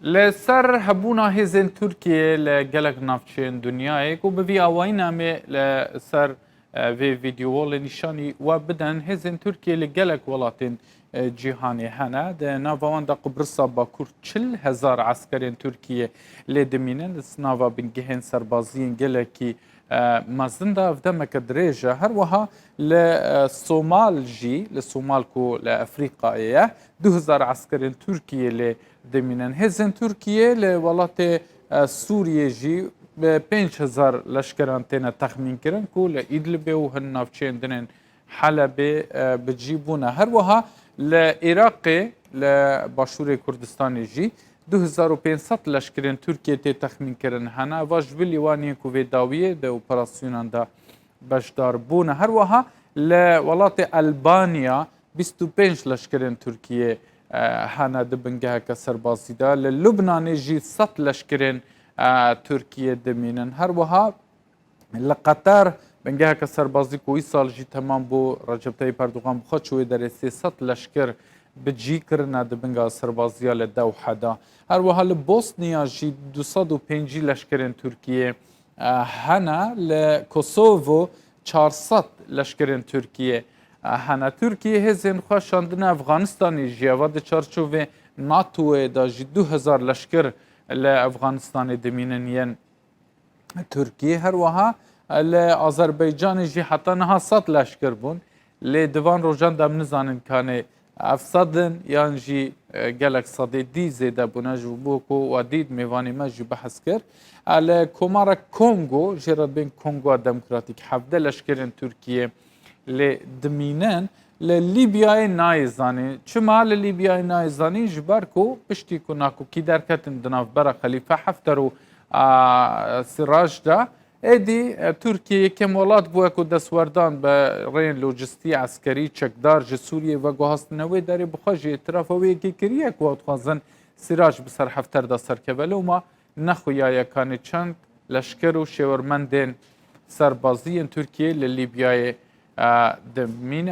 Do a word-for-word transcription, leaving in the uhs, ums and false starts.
Li ser hebûna hêzên Tirkiyê li gelek navçeyên dinyayê ku bi vî awayî namê li ser, e, vê vîdyoyê nîşanî we bidin, hêzên Tirkiyê li gelek welatên, e, cîhanê hene. Di nava wan de Qibrisa Bakur çil hezar eskerên Tirkiyê lê dimînin. Di nava bingehên serbaziyên gelekî, e, mezin de ev demeke dirêj e. Her wiha li, e, Somal jî, li Somal ku li Efrîqayê ye, du hezar eskerên Tirkiyê lê dimînin. Hêzên Tirkiyê li welatê, e, Sûriyê jî bi pênc hezar leşkeran têne texmînkirin ku li Îdlibê û hin navçeyên din ên Helebê, e, bi cî bûne. Her wiha li Iraqê, li Başûrê Kurdistanê jî du hezar û pênc sed leşkerên Tirkiyê tê texmînkirin hene. Eva ji bilî wan yên ku vê dawiyê di operasyonan de beşdar bûne. Her wiha li welatê Elbanya bîst û pênc leşkerên Tirkiyê, e, hene di bingeheke serbazî de. Li Lubnanê jî sed leşkerên, e, Tirkiyê dimînin. Her wiha li Qeter bingeheke serbazî ku îsal jî temam bû, Recep Tayyip Erdogan bi xwe çûye derê, sê sed leşker bi cî kirine di bingeha serbaziya li Dewhe de. Her wiha li Bosniya jî du sed û pêncî leşkerên Tirkiyê, e, hene. Li Kosovo çar sed leşkerên Tirkiyê, e, hene. Tirkiye hêzên xwe şandine Efxanistanê jî. Eva di çarçovê NATOyê de jî du hezar leşker li Efxanistanê dimînin yên Tirkiyê. Her wiha, e, li Azerbaycanê jî heta niha sed leşker bûn. Lê di van rojan de em nizanin kanê ev sed in yan jî, e, gelek sedê dî zêde bûne, ji bo ku we dît mêvanê me jî behs kir. E, li Komara Kongo, jê re bên Kongoya Demokratîk, hevdeh leşkerên Tirkiyê lê dimînin. Li Lîbyayê nayê zanîn. Çima li Lîbyayê nayê zanîn? Ji ber ku piştî ku nakokî derketin di navbera Xelîfe Hefter û, a, Siraj de, êdî, e, Tirkiye yekem welat bûye ku destwerdan bi rêyên lojistî, eskerî, çekdar ji Sûriyê veguhastine wê derê, bi xwe jî îtirafa wê yekê kiriye ku ew dixwazin Siraj bi ser Hefter de serkeve. Loma nexuyaye kanê çend leşker û şêwermendên serbazî yên Tirkiyê li Lîbyayê, e, dimînin.